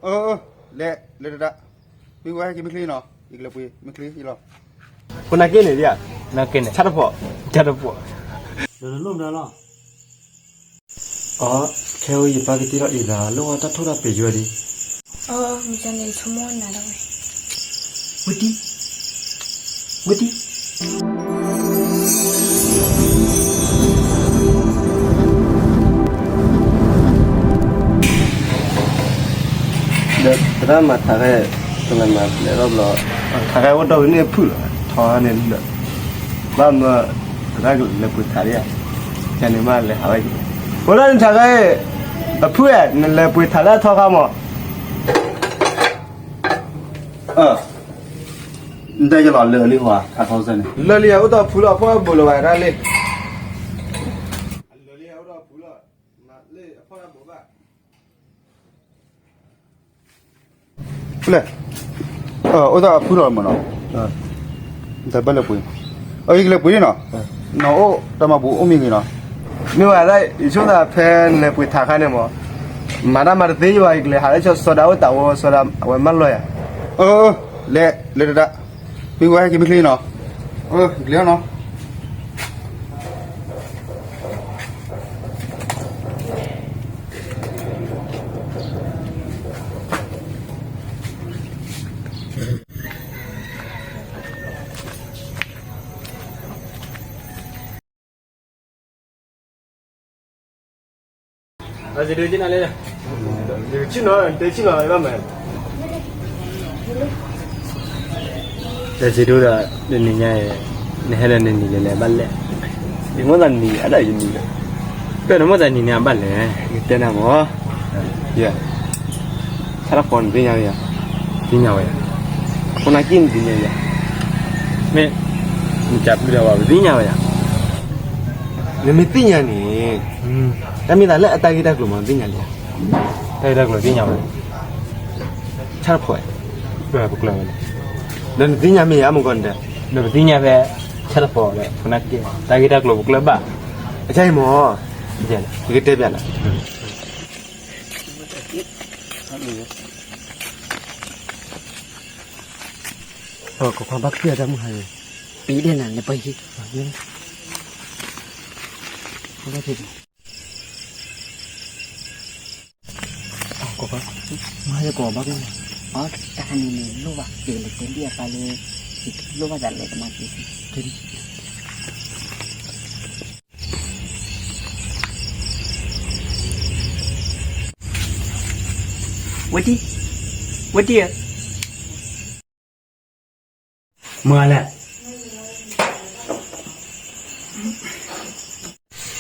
အၢ အၢ လဲၤ လဲၤတဒၣ်, မ့ၢ်ဝဲဟဲက့ၤမ့ၢ်ချ့နီၤ, ယကလဲၤပှ့ၤမ့ၢ်ချ့ယလီၤ. ဖိနၢ်က့န့ၣ်ဒ်ဧါ, နက့န့ၣ် ဆၣ်တဖီၣ်, ဆၣ်တဖီၣ်, ဒီးနလိၣ်မနုၤလီၤ. အီ ခဲအံၤယပၢ်ကတ့ထီၣ်အံၤသး လိၣ်ဝဲတၢ်ထိၣ်တၢ်ပှ့ၤယွၤဒံး. အၢ မ့ၢ်န့ၣ်ဆိကမိၣ်နၤဒၣ်ဝဲ, ဝံတံၢ်, ဝံတံၢ်. ဒီးသရၣ်မၤထးခဲ, ကလဲၤမၤလဲၤထီၣ်ဘျီ, ထးခဲအိၣ်ဒီးန့ၢ်အဖုၣ်လီၤ, ထီန့ၣ်လၢာ်, ဘၣ်မၢ, သရၣ်ကလဲၤပှ့ၤထးဒံးဧါ, ကန့ၣ်မးလဲၤဟးဝဲ, အိၣ်ဒၣ်န့ၣ်ထးခဲ, အဖုၣ်ဧၢ, နလဲၤပှ့ၤထးလၢအထီခါမး. အၢ နတဲယလီၤလၢာ်လံဟါ, ထးထီစၢ်န့ၣ် လၢာ်လံဧါ, အိၣ်ဒီးဖုလီၤ, အဖီၣ်အဘိးလီၤဘၣ်ဒၣ်လံ. လၢာ်လံဧါ, အိၣ်ဒီးဖုလီၤ, မၤလၢအဖီၣ်တၢ်ဘိးဘၣ်. ဖဲလဲၣ်, အိၣ်ဒီးအဖုလီၤမးနီၤ, တဘၣ်လဲၤပှ့ၤ, အၢ ယကလဲၤပှ့ၤန့ၣ်နီၤ, နီၤအိၣ်တၢ်မၤဘူၣ်အိၣ်မ့ၢ်ဂ့ၤနီၤ. မ့ၢ်ဝဲဒၣ် ယဆိကမိၣ်သးဖဲနလဲၤပှ့ၤထးခါန့ၣ်မး, မၤတၢ်မၤတသ့ယဘၣ်, ယကလဲၤဟးလၢဆီစီဒၤအိၣ်တၢ်ဝီစီဒၤ အဝဲမၢလီၤယၤ. အၢ အၢ လဲၤ လဲၤတဒၣ်, မ့ၢ်ဝဲဟဲက့ၤမ့ၢ်ချ့နီၤ, အၢ ယကလဲၤနီၤ. စံးဒိၣ်, တနံၤညါအံၤ, နဟဲလၢနနံၤလဲၤလဲၤဘၣ်လဲၣ်, ယမိၣ်သးနံၤအဒၣ်ယနံၤလီၤ, ပျဲၢ်နမိၣ်သးနံၤန့ၣ်အဘၣ်လဲၣ်, ယတဲနၤမး, ဆၣ်တဖီၣ်နသ့ၣ်ညါဝဲယၤ, သ့ၣ်ညါဝဲယၤ, ဖိနၢ်က့နသ့ၣ်ညါယၤ, မ့ၢ်, နကပျုၢ်ဒၣ်ဝဲ ပသ့ၣ်ညါဝဲယၤ, နမ့ၢ်သ့ၣ်ညါန့ၣ်, တၢ်မ့ၢ်သးလၢအတၢ်ဂ့ၢ်တၢ်ကျိၤမး နသ့ၣ်ညါလံဧါ, တၢ်ဂ့ၢ်တၢ်ကျိၤသ့ၣ်ညါဝဲ, ဆၣ်တဖီၣ်, ပကျၢၤဝဲလဲၣ်, ဒီးနသ့ၣ်ညါမ့ၢ်ယၤအမုၢ်ကီၢ်န့ၣ်ဒီး, နပသ့ၣ်ညါဖဲ, ဆၣ်တဖီၣ်ဒီး ဖိနၢ်က့, တၢ်ဂ့ၢ်တၢ်ကျိၤပကျၢၤဘၣ်, အကါအံၤမး, ယကတဲပျးနၤ ကီၢ်ခွါဘၣ်ကတံၢ်အတၢ်မုၢ်ဟါန့ၣ်, ပ့ၤဒဲးနၤ နပှဲၤဟံၣ်, ကီၢ်ခွါ, မၤယကီၢ်ဘၣ်က့ၤ, အတၢ်ခါန့ၣ်န့ၣ် လိၣ်ဘၣ် ယကလဲၤတဲဒ်အပၢ်လၢ, ယလိၣ်ဘၣ်သးလဲၤကမၤက့ၤ, ဝဲတံၢ်, ဝဲတံၢ်ဧၢ မၤလဲၣ်,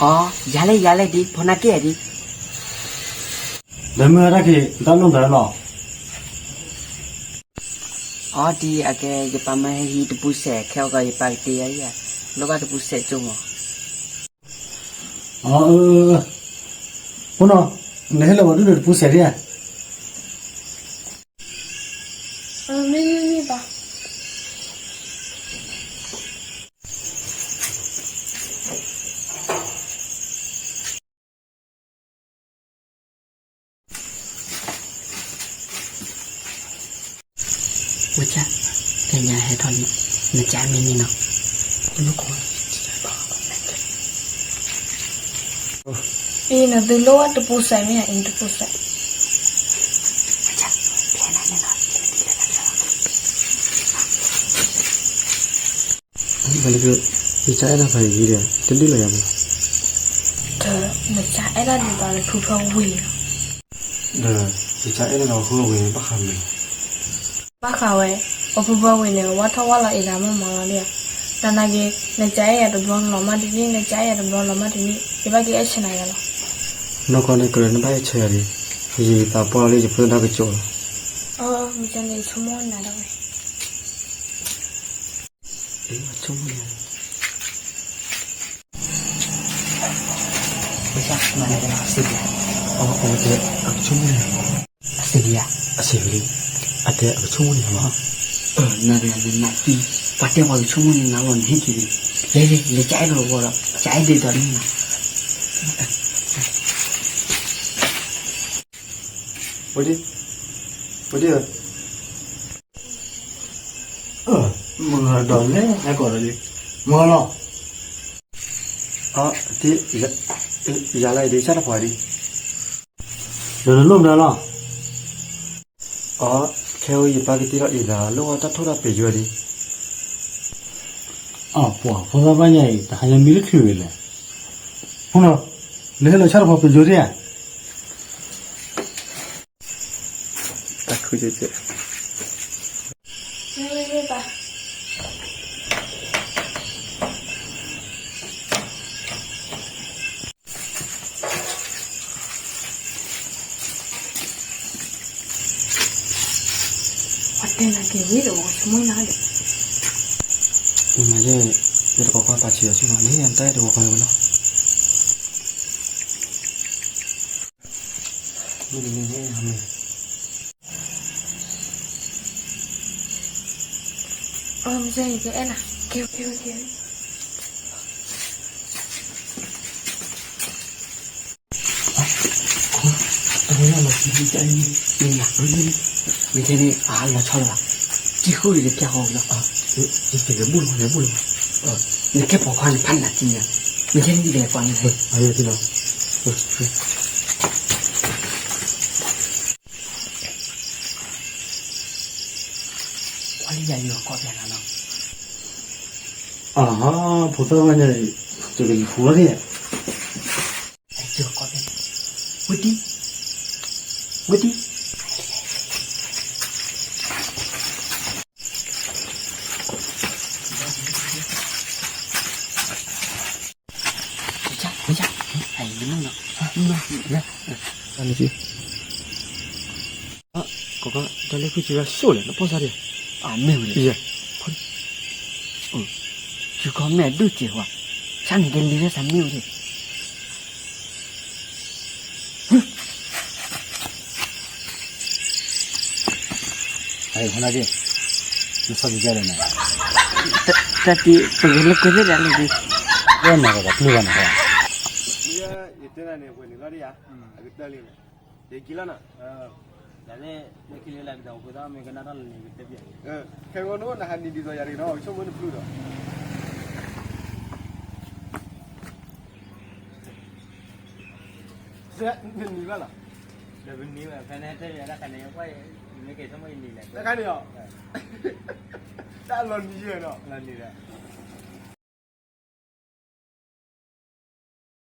အီ ယၤလဲၣ်ယၤလဲၣ်ဒ် ဖိနၢ်က့ဒ်, ဒီးမ့ၢ်ဝဲဒၣ်က့ၤ တၢ်လိၣ်ဒီးလီၤ, အီ ဒ်အကဲ ယပၢ်မၢဟဲဟံးတပူၤစဲး ခဲအံၤကီး ယပၢ်ကတ့အီၤယၤ, လိၣ်ဘၣ်တပူၤစဲးကၠိမး, အီ အၢ ဖိနီၤ, နဟဲလၢပှၤဒူၣ်ဒီးတပူၤစဲးဒ်ဧါ, မ့ၢ်မ့ၢ်မ့ၢ်ဘၣ် ဝဲကၢ်, ကညါဟဲထီၣ်လံ, နကၢ်မ့ၢ်န့ၣ်နီၤ, အံၤနသုလိၣ်ဝဲတပူၤစဲးမ့ၢ်ဧါ, အံၤတပူၤစဲး, ဝဲကၢ်, ဖဲနၤန့ၣ်နီၤ ဘၣ်လၢ ယကၢ်အဲၣ်ဒိးဖးယံၤဒီး တဒ်လီၤယၤမး, ဒီးနကၢ်အဲၣ်ဒိးဒ်သိးလၢဖုဖၢဝ့ၢ်လီၤ, ဒီးယကၢ်အဲၣ်ဒိးဒီးဖုဖၢဝ့ၢ်န့ၣ် ဘၣ်ဃးမနုၤ, ဘၣ်ဃးဝဲ ပဖုဖၢဝ့ၢ်န့ၣ် ဝဲထီၣ်ဝၢ်လီၤအံၤသးမးမးလီၤလံဧါ, နနာ်က့ နကၢ်အဲၣ်ယၤတဘျီလီၤမးတနံၣ် နကၢ်အဲၣ်ယၤတဘျီလီၤမးတနံၣ် ယဘၣ်က့ၤအဲၣ်ဆၢနၤယၤလီၤ, နီၢ်ကီၢ်န့ၣ် ကရၢနဘၣ်အဲၣ်ဆၢယၤလံ, ယသးပှၢ်လၢယဖိသၣ်ကၠိလီၤ, အၢ မ့ၢ်ကန့ၣ်ဆိကမိၣ်နၤဒၣ်ဝဲ အဆိကမိၣ်န့ၣ်, မၤလၢကနၣ်စ့ၢ်ကီး, အဝဲတဲအကဆိကမိၣ်န့ၣ်, အစ့ၢ်ကီး, အစ့ၢ်ကီးလံ, အတဲအကဆိကမိၣ်န့ၣ်လီၤ, နၤတဂၤန့ၣ်နးသံ, ပှၤတဲပှၤကဆိကမိၣ်န့ၣ်နၤလီၤ နဟ့ၣ်က့ၤလံ, လဲၤလဲၤ လဲၤကၢ်အဲၣ်ဒိးဝဲဒီး ကၢ်အဲၣ်ဒိးဒီးန့ၣ်လီၤ ဝဲဒၣ် ပဒိၣ်, မုၢ်ဒီးလဲၤဟဲကီးဒီးလံ, မုၢ်လီၤ, အ, ယၤလၢအံၤဒ် ဆၣ်တဖီဒ်, ဒီးနလိၣ်မနုၤလီၤ, အ, ခဲအံၤယပၢ်ကတ့ထီၣ်အံၤသး လိၣ်ဝဲတၢ်ထိၣ်တၢ်ပ့ၤယိဒ်, အ, ပှၤဖိသၣ်ဘၣ်ညါအံၤ တဟါညါမံတချုးဝဲလဲၣ်, ဖိနီၤ, နဟဲလီၤဆၣ်တဖီပ့ၤယိဒ်ဧါ တၢ်ခုကဲကဲ, ပှၤတဲနၤက့ၤဝံၤဒီး ပှၤဆိကမိၣ်နၤဒီး, မ့ၢ်ယဲ, ယတကိးကွၢ်ပာ်ဆံးအီၤဆူၣ်မး လၢယတၢ်အဲၣ်တဝီပှၤဝဲလီၤ. မ့ၢ်, အမ့ၢ်ယဲ ယကအဲၣ်နၤ, က့ၤ, က့ၤ, က့ၤ. အဝဲလီၤ, မ့ၢ်ယဲန့ၣ် အလီၤဆီလၢၤဘၣ်, တံၤဃိၣ်အံၤ ယပျၢ်ဃီလီၤ, ယကလဲၤဘူၣ်လီၤ, လဲၤဘူၣ်လီၤ, နကဲပိာ်ခွါန့ၣ် ဖးနးတံၢ်ညါ, မ့ၢ်ယဲန့ၣ် ယလဲၤကွၢ်န့ၣ်, အယဲၢ်တံၢ်လီၤ. ကွၢ်လံယၤယွၤကီၢ်ပျၢ်နၤနီၤ, အဟါ, ဖိသၣ်ဝဲန့ၣ်, ယကလံၤဖူလီၤသ့ၣ်, ယွၤကီၢ်ပျၢ်, ဝံတံၢ်, ဝံတံၢ်. ကီးကီး တၢ်လၢခုၣ်ကၠီရၣ်စိၣ်လဲၣ် နပီၢ်ဆါဒံး, အမ့ၢ်ဝဲ, ယကီၢ်မ့ၢ်ဒိၣ်စဲးဝဲ, ဆၣ်န့ၣ်ကဲလံလၢဆၣ်မ့ၢ်ဝဲဒၣ်. အံၤ ဟိနက့, နစီကံကလဲၣ်န့ၣ်, တၢ်တံၤ ပဂဲၤလိာ်ကွဲသ့ၣ်ဒၣ်လဲၣ်ဒ်, ဝဲနီၤဒီးပျုၢ်ဘၣ်န့ၣ်, ယတဲနၤန့ၣ် ဝဲန့ၣ်လီၤဒ်ယၤ, အကတၢၢ်လံန့ၣ်, ယကံလီၤနီၤ, တၢ်န့ၣ် လၢခံလၢလၢကဒီး ဖိသၣ်မ့ၢ်ကနၣ်တၢ်လၢန့ၣ် ကတဲပျဲ, ခဲဂီၤနအိၣ်နဟးနံၤဒ်သိးယၤတဂ့ၤနီၤ ဆိကမိၣ်နဖျုးဒီး နနံၤဘၣ်လီၤ, ဒီးပနံၤဝဲဖဲန့ၣ် တဲယၤတၢ်ခါန့ၣ် ကွၢ်, မ့ၢ်က့ၤဆိကမိၣ်ယနံၤလဲၣ်, တၢ်ခါန့ၣ်အီၤ, တၢ်လီၤနံၤယဲၢ်နီၤ, လီၤနံၤဒီး,